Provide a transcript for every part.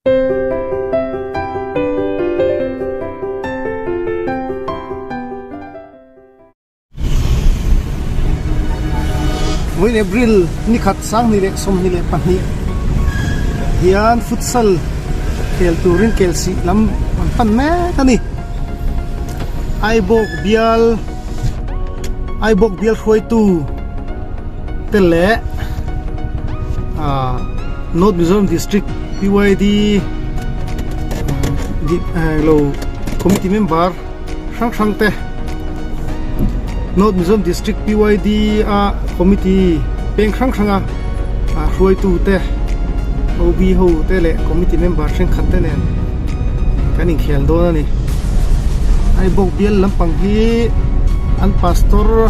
Vawiin April ni khat sanghnih leh sawmhnih leh pahnih hian futsal khel turin kelsih lam an pan mek a ni. Aibawk bial Aibawk bial hruaitu te leh ah North Mizoram District PYD lo committee member hrang hrang te North Mizoram District PYD a committee peng hrang hrang a hruaitu te OB ho te leh committee member thenkhat te nen kan inkhel dawn a ni. Aibawk bial lampang hi an pastor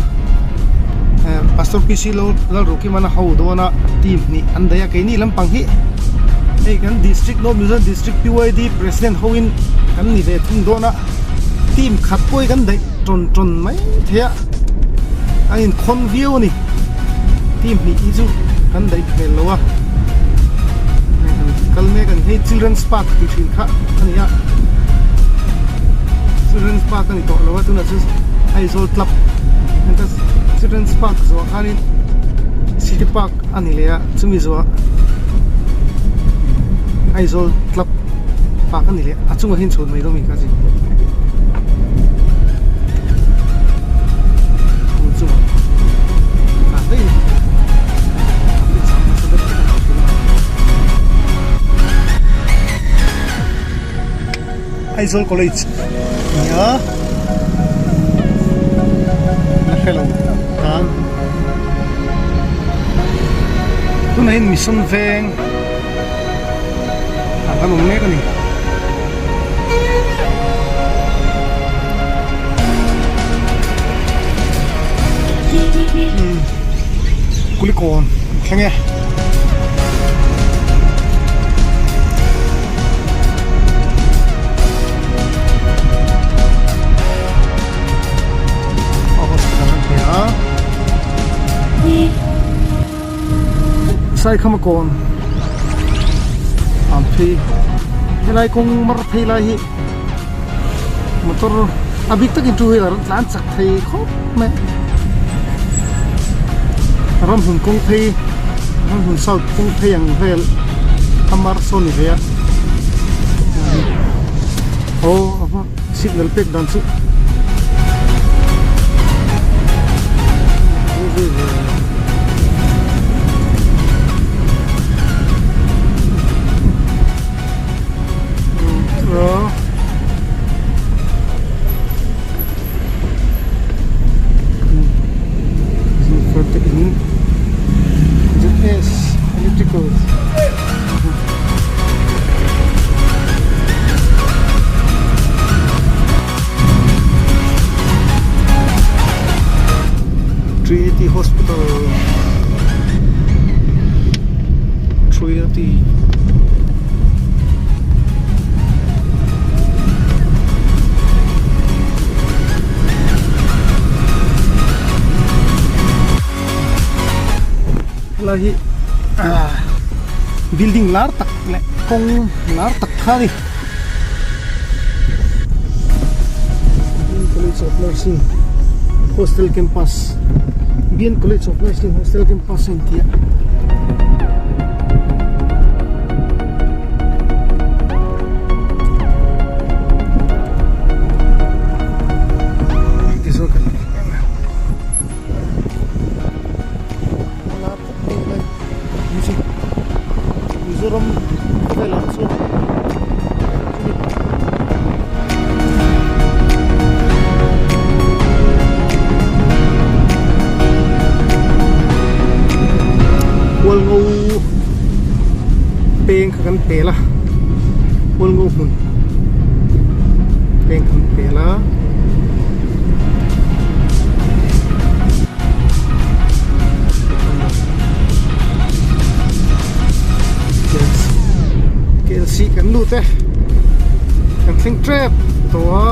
pastor PC Lalrukiman a ho dawn a team hnih an daih a keini lampang hi hei kan district North Mizoram District PYD president hoin kan ni ve thung dawn a team khat pawh hi kan daih tawn tawn mai thei a a inkhawn viau a ni team hnih hi chu kan daih hmel lo a kal mek a ni hei children's park tih thin kha a ni a children's park a ni tawh lo a tunah chuan Aizawl club children's park zawh khanin city park a ni leh a chumi zawhah Aizawl club park a ni leh a chungah hian chhun mai dawn a ni kha chi Aizawl college a ni a la hrelo tan tunah hian mission veng ah kan awm mek a ni. Kulikawn an thleng e. Saikhama kawn an phei helai kawng mar phei lai hi motor a bik takin two wheeler an tlan chak thei khawp mai ramhmun kawng phei ramhmun south kawng phei ang vel a mar sawn ni ve a aw a hma signal pek dan chu. Trinity Hospital Trinity helai hi ah building lar tak leh kawng lar tak kha a ni College of Nursing Hostel Campus Bian College of Nursing Hostel Campus a inti a. Mizoram khawvelah chuan Hualngo peng kha kan pel a Hualngo hmun peng kan pel a. KLC kan lut e kan thleng tep tawh a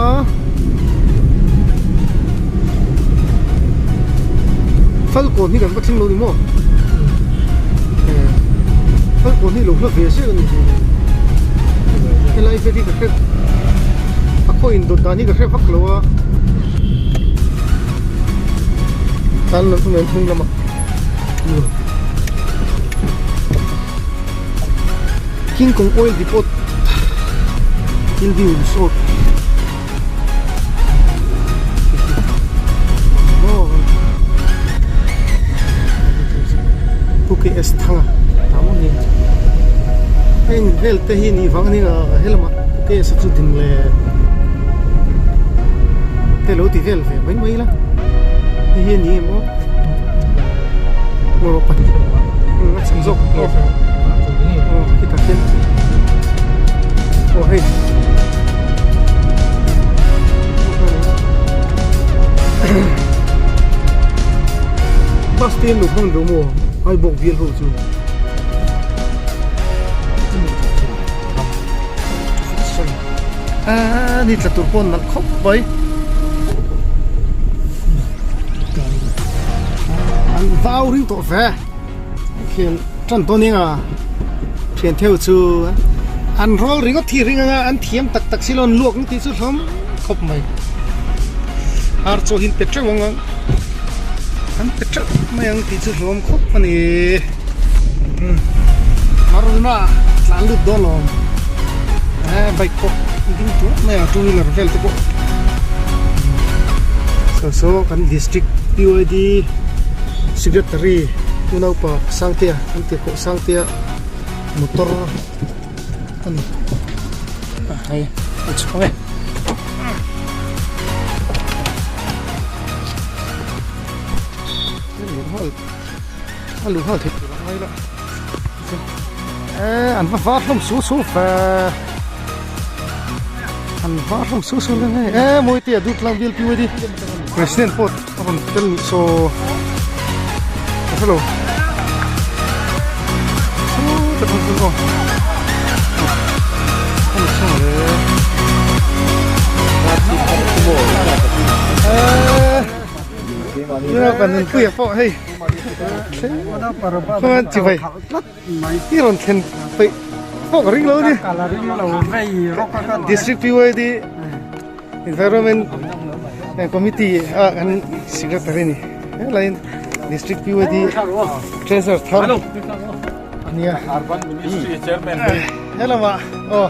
Falkawn hi kan va thleng lo ni maw Falkawn hi lo hla ve zeuh a ni. vel hi ka hre a khaw indawt dan hi ka hre vak lo a tan lam chu mai hnung lamah King Kong oil depot Hillview Resort Pu KS Thanga ta maw ni heng vel te hi nih vang ania helamah Pu KS a chu ding leh te lo ti vel ve mai mai la hei hi a ni em aw maw a chhan zawk aw khitah khian aw hei. Bus te an lo hmang lo maw ai bawk bial ho chu a ni tla tur pawh an nalh khawp mai an vau ring tawh ve khian tan dawn eng a thian theu chu an rawl ringawt thi ring anga an thiam tak tak si lo an luak tih chu hlawm khawp mai ar chaw hi an pe teuh ang a an pe teuh mai ang tih chu hlawm khawp a ni maruna tlan lut dawn lo eh bike pawh ding tur mai a two wheeler vel te pawh saw saw kan district P Y D secretary unaupa Sangtea an tih pawh Sangtea motor a ni a hei a chhung e. A luh nghal theih tur a ngai la eh an va var hlawm su su ve an var hlawm su su le eh mawi te a dut lang bial pi di president pawh a rawn tel nih saw ka hrelo su ta thang chu aw a ni chhung le eh kan nunpuia pawh hei Chuan chivai i rawn thlen peih pawh ka ring lo a ni. District PYD Environment Committee a kan secretary a ni. Helaiin District PYD Treasurer thar a nia. Helamah aw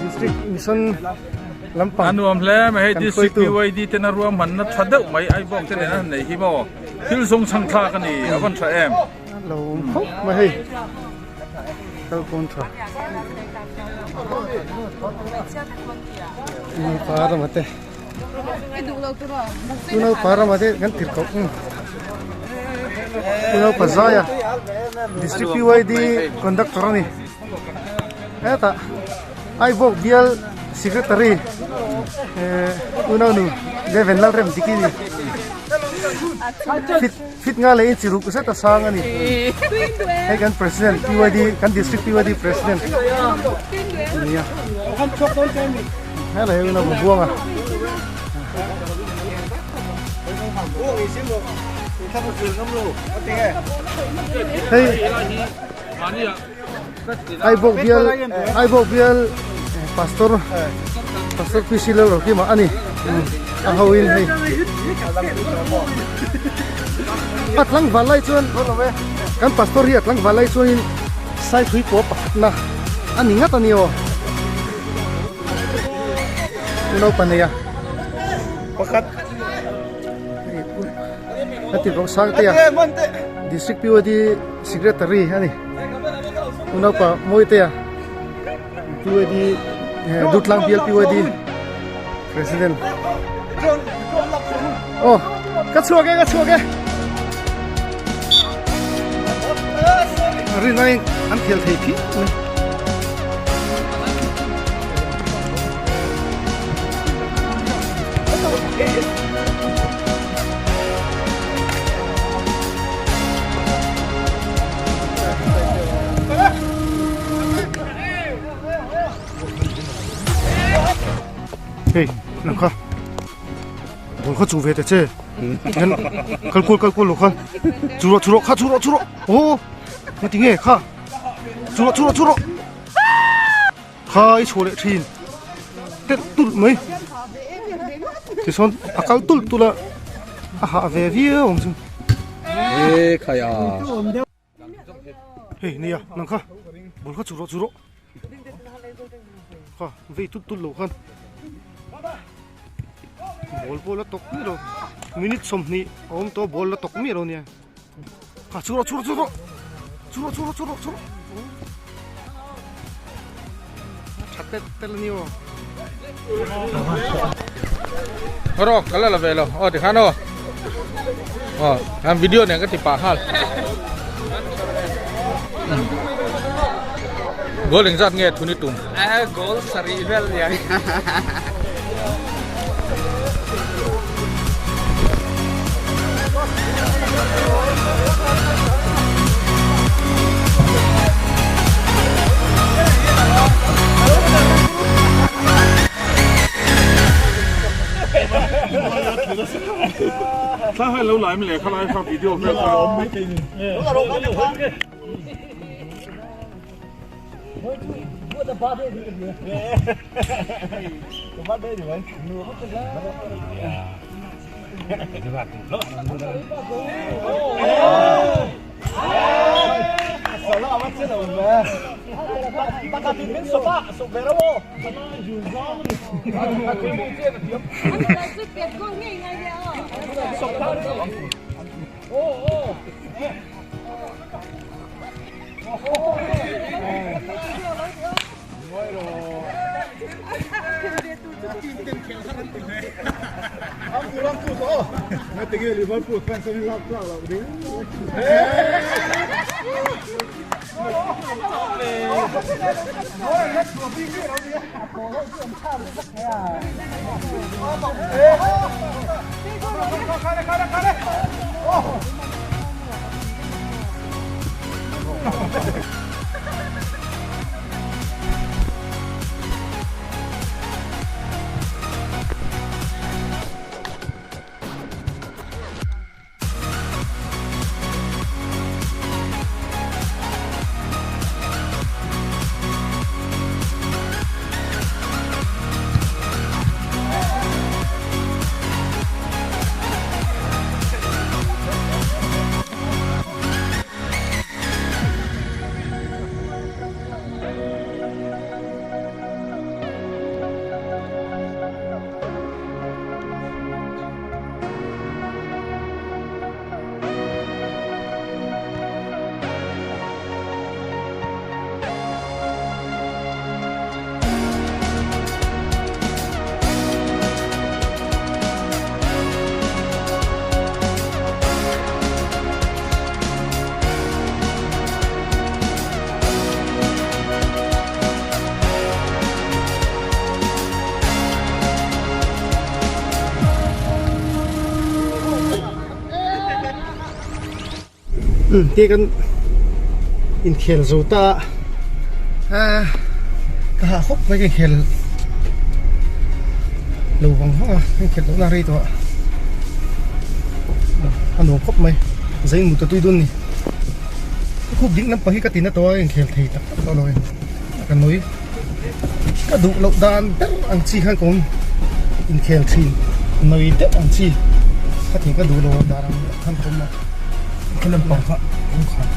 District Mission lampang A nuam hle mai hei District PYD ten a ruahmanna tha deuh mai Aibawk te nen an nei hi maw. Thil zawng chhang thlak a ni, a van tha em? Lo awm khawp mai hei, kal pawn tha. Unaupa rama te, unaupa rama te kan tir koh um. Unaupa Zaia, District PYD Conductor a ni. Hetah Aibawk bial Secretary eh unaunu Deven Lalrem Diki ni. Fit fit nga leh in chi ruk zet a sang a ni. Hei kan President PYD kan District PYD President a ni a. Helai hi unau Buang a. Hei Aibawk bial Aibawk bial pastor pastor PC Lalrokima a ni a ho in hei a tlangval lai chuan kan pastor hi a tlangval lai chuan in saipui pawh pakhatna a ni ngat a ni aw unaupa nei a pakhat a ti rawh sang te a district POD secretary a ni. Unaupa Mawitea PYD Dutlang bial PYD President Oh ka chhuak e ka chhuak e Rinai an khel thei phih mai Hei nang kha ball kha chu ve ta che hian kal kual kal kual lo khan chu rawh chu rawh kha chu rawh chu rawh aw nga ti nge kha chu rawh chu rawh chu rawh. Kha i chhuah leh thin telh tulh mai tichuan a kal tulh tulh a a hah ve viau ang chu. E khai a. Hei nia nang kha bul kha chu rawh chu rawh kha vei tut tut lo khan ball pawh la tawk miah lo minute 20 a awm tawh ball la tawk miah lo nia. Kha chu rawh chu rawh chu rawh chu rawh chu rawh chu rawh chu rawh tha tel tel ani aw Ro kala la ve lo aw tikhan aw aw an video nen ka ti pah nghal goal engzat nge thuni tum goal sarih vel nia Thla hai lo lai le khalai kha video vel kha awm mai thei ni. Um te kan inkhel zo ta a ka hah khawp mai ka inkhel lo vang vang a ka inkhel loh na rei tawh a a nuam khawp mai zai mut a tui dawn ni ka khup ding lampang hi ka ti na tawh a inkhel thei tak tak tawh lo e ka nawi ka duh loh dan ber ang chi khan ka awm inkhel thin nawi deuh ang chi ka thing ka duh lo dan ang khan ka awm a ka lampang kha awm khan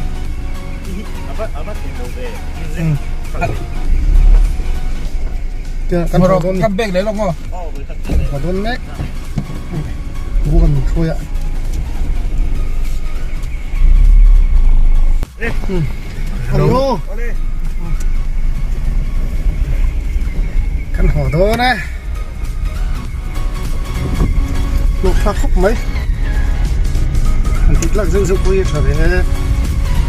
kan haw dawn Kan bag leh lawk maw? Haw dawn mek buk an min hruai a Hello Kan haw dawn e Hlawk thlak khawp mai Han tih tlak zeuh zeuh pawh hi a tha ve e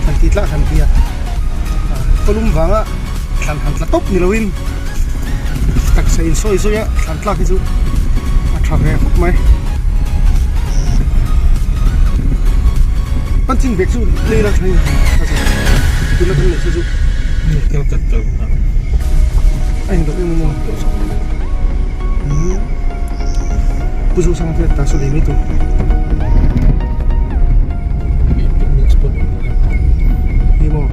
Han tih tlak han tia Kawlum vanga thlan han tla tawp ni loin taksa in sawi sawi a thlan tlak hi chu a tha ve khawp mai Panchin bag chu lei la tha tuna kan neih kha chu a in dawh em emaw Pu Zosanga te ta saw lei mai tur. Hei maw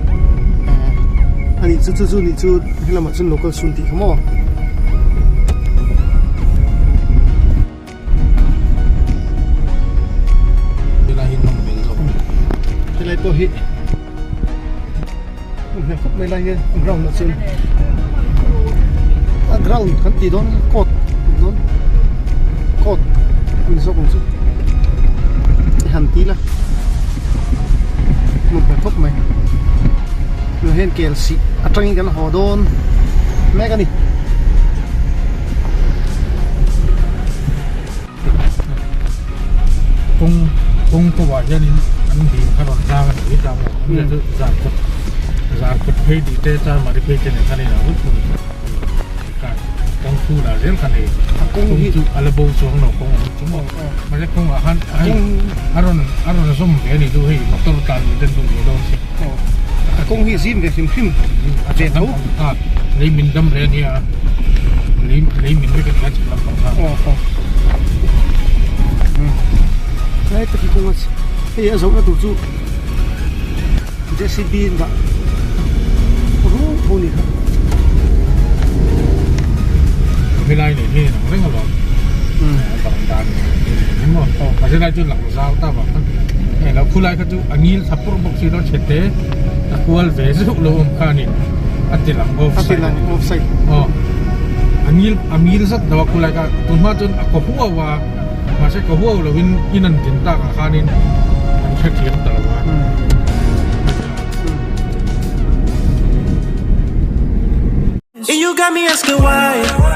a nih chu. Chu chu chu nih chu helamah chuan local sun tih kha maw. Helai pawh hi hmel khawp mai lai hian a ground ah chuan a ground kan tih dawn court dawn court a ni zawk ang chu i han ti la hmun hmel khawp mai tunah hian kel sih atangin kan haw dawn mek a ni. Kawng kawng kawah hianin an dil kha rawn zang a ni hi ta maw an chu zar kawt zar kawt phei tih te char mari phei te nen khan a inang vek thung kai kawng khu lah zel khan hei kawng chu a la bo chuang lo kawng awm chu maw mahse kawngah khan hei a rawn a rawn zawm ve a nih chu hei motor tlan lui te an duh ve dawn si a kawng hi zim ve hrim hrim a ve tho a lei min dam reh a nia lei lei min vek a nia chhak lampang kha lai tak hi kawng a hei a zohna tur chu J C B dah rual tho a ni kha helai nei hi ang reng alawm a bang dan ni maw mahse lai chu lang zau ta vang khan hei lo khulai kha chu a ngil tha pur bawk si lo chhe te a kual ve zeuh lo awm kha a ni a ti lang offside a ni aw a ngil a ngil zat lo a khulai kha tunhma chuan a kaw huau a mahse kaw huau lo in in an din tak ah khanin an hrethiam ta lo a. You got me asking why.